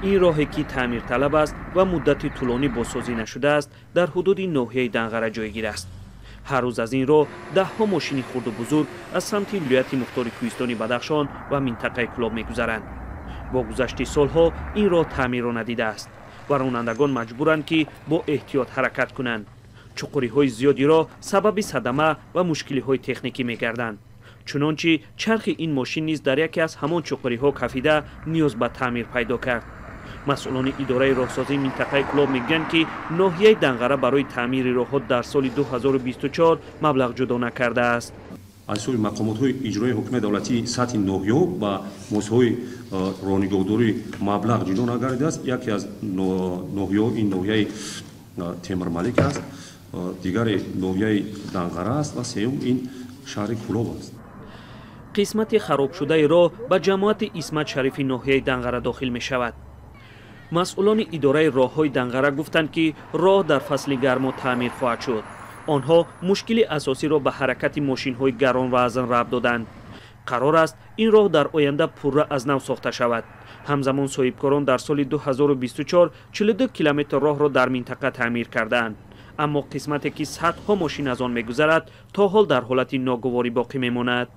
Ин роҳе ки таъмирталаб аст ва муддати тӯлонӣ бозсозӣ нашудааст, дар ҳудуди ноҳияи Данғара ҷойгир аст. Ҳар рӯз аз ин роҳ даҳҳо мошини хурду бузург аз самти вилояти мухтори кӯҳистони Бадахшон ва минтақаи Кӯлоб мегузаранд. Бо гузашти солҳо ин роҳ таъмирро надидааст ва ронандагон маҷбуранд, ки бо эҳтиёт ҳаракат кунанд. Чуқуриҳои зиёди роҳ сабаби садама ва мушкилиҳои техникӣ мегарданд. Чунончи чархи ин мошин низ дар яке аз ҳамон чуқуриҳо кафида, ниёз ба таъмир пайдо кард. Масъулони идораи роҳсозии минтақаи Кӯлоб мегӯянд, ки ноҳияи Данғара барои таъмири роҳҳо дар соли 2024 маблағ ҷудо накардааст. Аз ҳисоби мақомотҳои иҷроии ҳукумати давлатии сатҳи ноҳияҳо ба муассисаҳои роҳнигоҳдорӣ маблағ ҷудо нагардидааст. Яке аз ноҳияҳо ин ноҳияи Темурмалик аст, дигаре ноҳияи Данғара аст ва сеюм ин шаҳри Кӯлоб аст. Қисмати харобшудаи роҳ ба ҷамоати Исмат Шарифи ноҳияи Данғара дохил мешавад. Масъулони идораи роҳҳои Данғара гуфтанд, ки роҳ дар фасли гармо таъмир хоҳад шуд. Онҳо мушкили асосиро ба ҳаракати мошинҳои гаронвазн рабт доданд. Қарор аст, ин роҳ дар оянда пурра аз нав сохта шавад. Ҳамзамон соҳибкорон дар соли 2024 42 километр роҳро дар минтақа таъмир кардаанд, аммо қисмате, ки садҳо мошин аз он мегузарад, то ҳол дар ҳолати ногуворӣ боқӣ мемонад.